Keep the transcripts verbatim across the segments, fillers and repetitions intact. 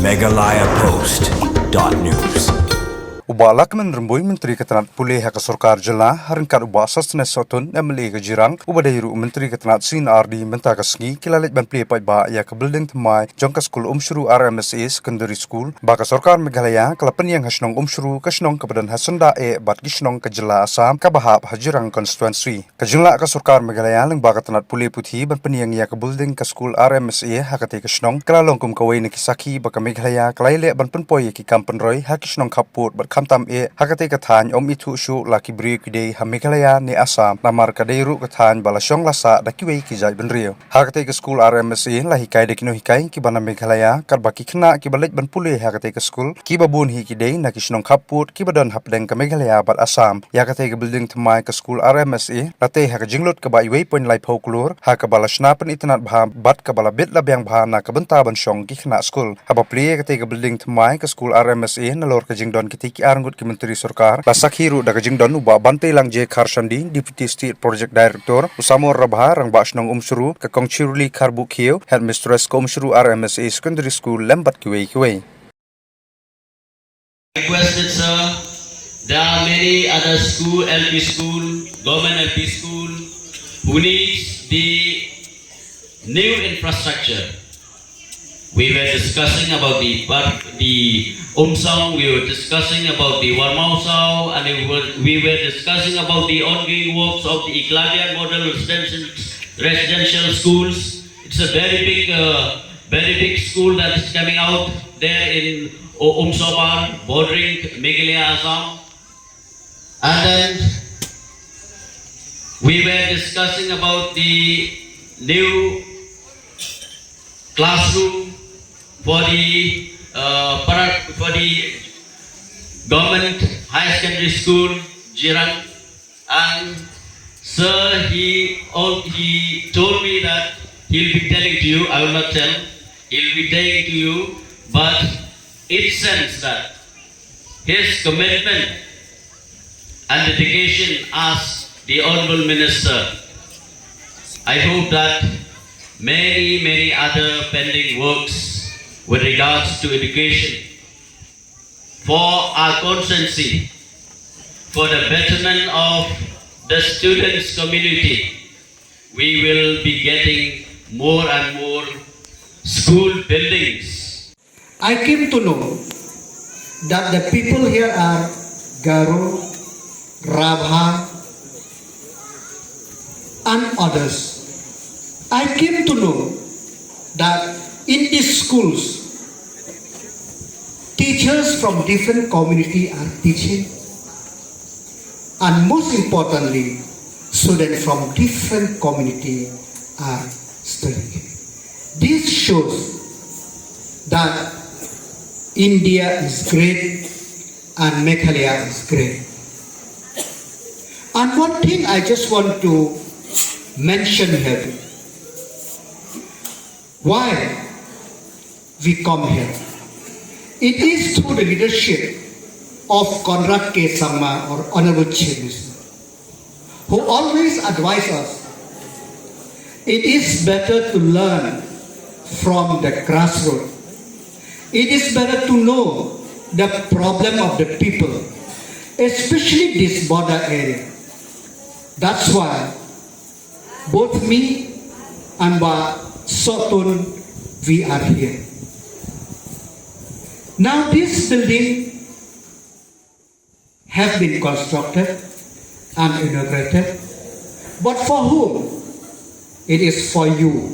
Meghalaya Post dot news. U Bah Lahkmen Rymbui, Myntri ka tnat pule ha ka sorkar jylla, ha ryngkat u Bah Sosthenes Sohtun, M L A ka Jirang, uba dei ruh u Myntri ka tnat C and R D mynta ka sngi, ki la leit ban plie paidbah ïa ka building thymmai jong ka skul Umshru R M S A Secondary School, ba ka sorkar Meghalaya ka la pynïeng ha shnong Umshru, ka shnong kaba don ha syndah eh bad ki shnong ka jylla Assam, kaba hap ha Jirang constituency. Ka jinglah ka sorkar Meghalaya lyngba ka tnat pule puthi ban pynïeng ïa ka building ka skul R M S A ha katei ka shnong, ka la long kum kawei na ki sakhi ba ka Meghalaya ka la ïaleh ban pynpoi ïa ki kam pynroi ha ki shnong khappud bad khamtam eh ha katei ka thaiñ, ym ithuh shuh la ki briew ki dei ha Meghalaya ne Assam, namar ka dei ruh ka thaiñ ba la shong la sah da kiwei ki jaitbynriew. Ha katei ka skul R M S A la hikai da ki nonghikai kiba na Meghalaya, katba ki khynnah kiba leit ban pule ha katei ka skul, kiba bun hi ki dei na ki shnong khappud kiba don hapdeng ka Meghalaya bad Assam. Ïa katei ka building thymmai ka skul R M S A la tei ha ka jinglut kaba wei point lai phew klur, ha kaba la shna pynitynnad bha bad kaba la bit la biang bha na ka bynta ban shong ki khynnah skul. Haba plie ïa katei ka building thymmai ka skul R M S A nalor ka jingdon kitei ki arngut ki myntri sorkar, la sakhi ruh da ka jingdon u Bah Bantelang J Kharshandi, Deputy State Project Director, u Samor Rabha, Rangbah Shnong Umshru, ka Kong Shirley Kharbuh Khiew, Headmistress ka Umshru R M S A Secondary School, lem bad kiwei kiwei. Requested, sir. There are many other school, L P school, government L P school, who needs the new infrastructure. We were discussing about the Bar-, the Umsong, we were discussing about the Warmausau, and we were, we were discussing about the ongoing works of the Eklavya Model Residential, Residential Schools. It's a very big, uh, very big school that is coming out there in O-, Umsobar, bordering Meghalaya, Assam. And then we were discussing about the new classroom for the, uh, para-, for the government higher secondary school, Jirang. And sir, he, all, he told me that he'll be telling to you. I will not tell. He'll be telling to you, but it sends that his commitment and dedication as the Honorable Minister. I hope that many, many other pending works with regards to education for our constituency, for the betterment of the students' community, we will be getting more and more school buildings. I came to know that the people here are Garo, Rabha, and others. I came to know that in these schools, teachers from different community are teaching, and most importantly, students from different community are studying. This shows that India is great and Meghalaya is great. And one thing I just want to mention here. Why we come here? It is through the leadership of Conrad K Sangma, our Honorable Chief Minister, who always advise us, it is better to learn from the grassroots. It is better to know the problem of the people, especially this border area. That's why both me and Bah Sohtun, we are here. Now this building have been constructed and inaugurated, but for whom? It is for you.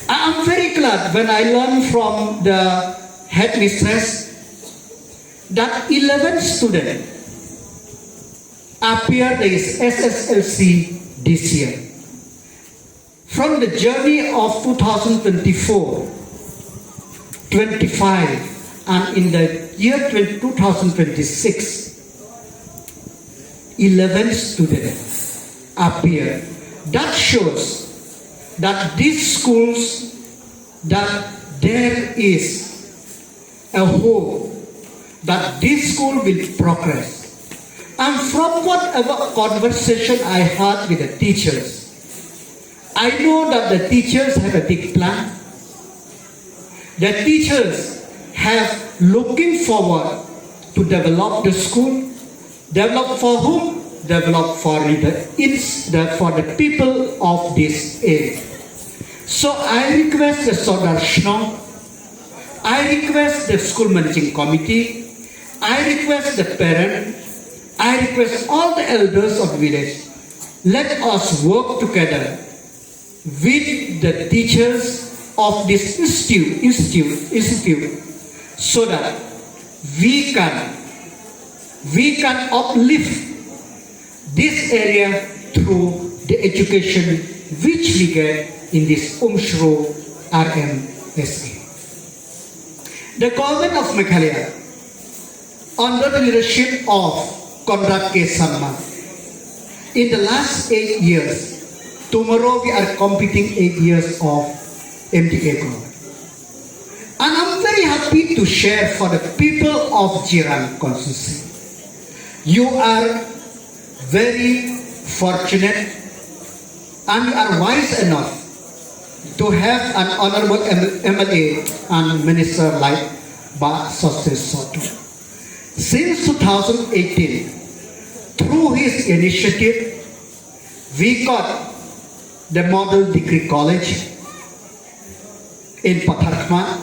I am very glad when I learned from the headmistress that eleven students appeared in S S L C this year. From the journey of two thousand twenty-four, twenty-five, and in the year twenty, two thousand twenty-six, eleven students appear. That shows that these schools, that there is a hope that this school will progress. And from whatever conversation I had with the teachers, I know that the teachers have a big plan. The teachers have looking forward to develop the school. Develop for whom? Develop for the, ins- the for the people of this area. So I request the Sordar Shnong, I request the school managing committee, I request the parent, I request all the elders of the village. Let us work together with the teachers of this institute, institute, institute, so that we can we can uplift this area through the education which we get in this Umshru R M S A. The government of Meghalaya, under the leadership of Conrad K Sangma, in the last eight years, tomorrow we are completing eight years of M D A government. And I'm very happy to share for the people of Jirang constituency. You are very fortunate and you are wise enough to have an honorable M- M L A and minister like Bah Sosthenes Sohtun. Since two thousand eighteen, through his initiative, we got the Model Degree College in Patharkhmah,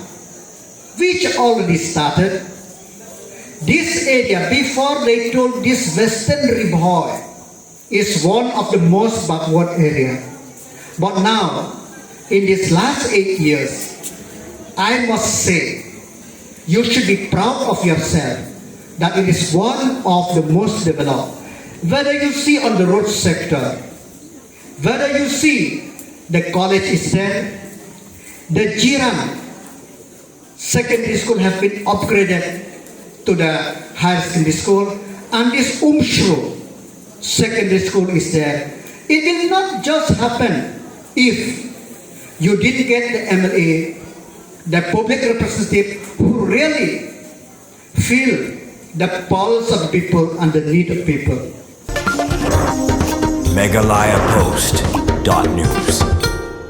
which already started. This area, before they told this Western Ri Bhoi, is one of the most backward area. But now, in these last eight years, I must say, you should be proud of yourself that it is one of the most developed. Whether you see on the road sector, whether you see the college is there, the Jirang secondary school have been upgraded to the higher secondary school, and this Umshru secondary school is there. It will not just happen if you didn't get the M L A, the public representative who really feel the pulse of the people and the need of people. Meghalaya Post dot news.